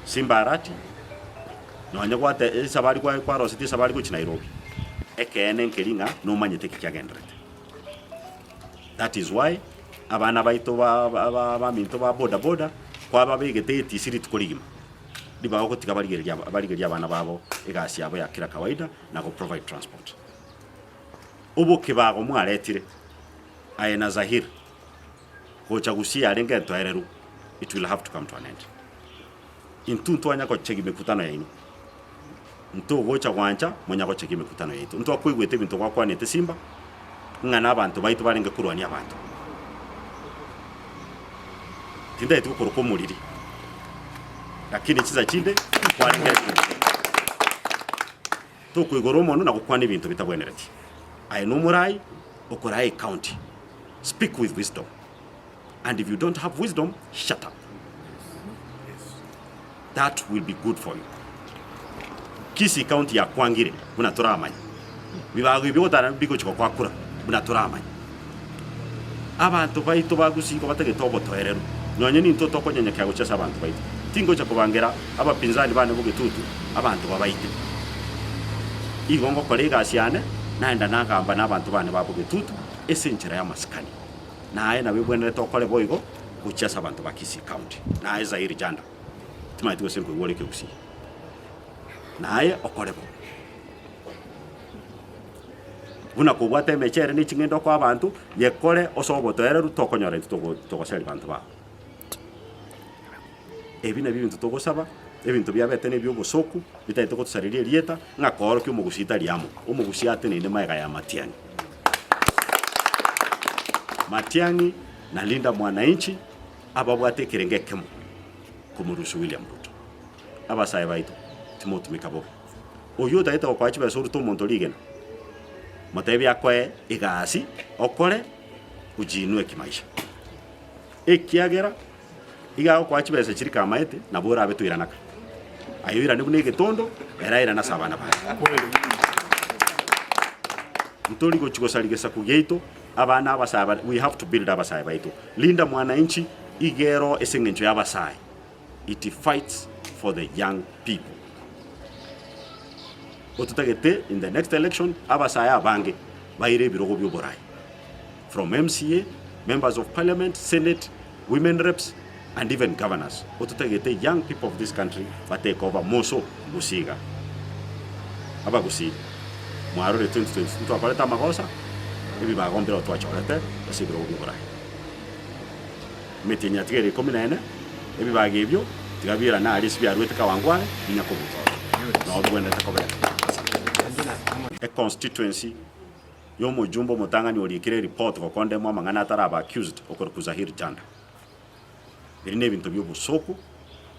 Simba Arati, nonye gwate esabari kwa kwarosetie esabari gochia Nairobi, ekeene nkeri ng'a nomanyete eki kiagenderete. That is why abana baito ba ba abaminto ba boda boda kwababegete etisi rituko rigima, ribaga ogotiga barigereria barigerie abana babo egasi yabo ya kila kawaida na go provide transport. Obokebago mwaretire aye na Zahir gocha gusii yarenge entoereru it will have to come to an end. Intwe ntwanya gochegi emekutano yaino, ntogocha gwancha monya gochegi emekutano yaito. Ntwakoigwete ebinto gwakwanete Simba, ng'a nabanto baito barenge korwania abanto. Tintageti gokoroka omoriri, lakini chinsa chinde nkwarenge Tokoigora omonwa na gokwana ebinto bitabwenereti. Aye nomorai okoraa ecounty. Speak with wisdom and if you don't have wisdom shut up. That will be good for you. Kisii county yakwangire buna toramanye. Bibago ebi ogotara bigochi gokwakura buna toramanye. Abanto baito ba Gusii igo batagete obotoereru. Nonye nintwe tokonyenyekea gochia ase abanto baito. Tingocha kobangera abapinzani bane bogetutu abanto babaite. Igo ngokora egasi yane, naenda nagamba nabanto bane ba bogetutu ase enchera y'amasikani. Na aye nabo ebwenerete okore boigo gochia ase abanto ba Kisii County. Na aye Zairi Janda, timanyeti gose nkoigwa ore ekegusii. Na aye okore bo. Buna kobwata emechere ne ching'endo okoa abanto, yekore ase obotoereru tokonyora intwe togo togoseria banto bao. Ebi nabio ebinto togosaba, ebinto biabete na ebi'obosoku, bitagete gotosareria erieta, ng'a koorokia omogusii tari amo. Omogusii ateneine magega ya Matiang'i. Matiang'i na Linda Mwananchi ababwate ekerengo ekemo komorusia William Ruto. Abasae baito, timotumeka bobe. Oyio otagete gokoa chibesa orute omonto rigena, motebie akoe egasi okore ojiinue kimaisha. Ekiagera iga agokoa chibesa chiria kamaete nabo orabe toirana ka. Aye oirane buna egetondo, ere airane ase abana baye. Ntori gochi gosaria gesaku giaito, abana abasae bare, we have to build abasae baito. Linda mwananchi iga ero ase eng'encho ya abasae. It fights for the young people. Ototagete in the next election abasae abange baire ebirogo bia oborai from MCA, members of parliament, senate, women reps and even governors. Ototagete young people of this country ba take over more so Gusii iga. Abagusii mwarorire 2022 ntwakorete amagosa, ebibago mbireo twachorete ase ebirogo bia oborai. Emetienyi yatigaire ikomi na ene, ebibaga ebio tiga biirane aria ase biaruete kawangware, binya kobuta ororo. Nao bigwenerete kobera. Asante. Econstituency y'omojumbe omotang'ani orikire ereport gokondemwa amang'ana ataraba accused okorokwa Zahir Janda. Ebi nebinto bi'obosoku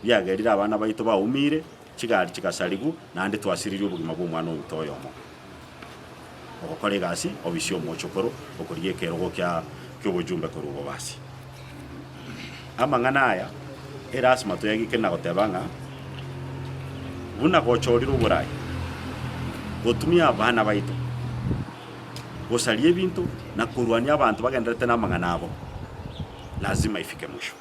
biagerire abana baito baumire, chigari chigasarigwa, naende twasiririe obogima bw'omwana oito oyomo. Ogokora egasi obisi y'omochokoro okorigia ekerogo kia ki'obojumbe korwa obobasi. Amang'ana aya erasima toyagike na goteba ng'a buna gochorire oborai, gotumia abana baito, gosaria ebinto na korwania abanto bagendererete namang'ana abo, lazima ifike mwisho.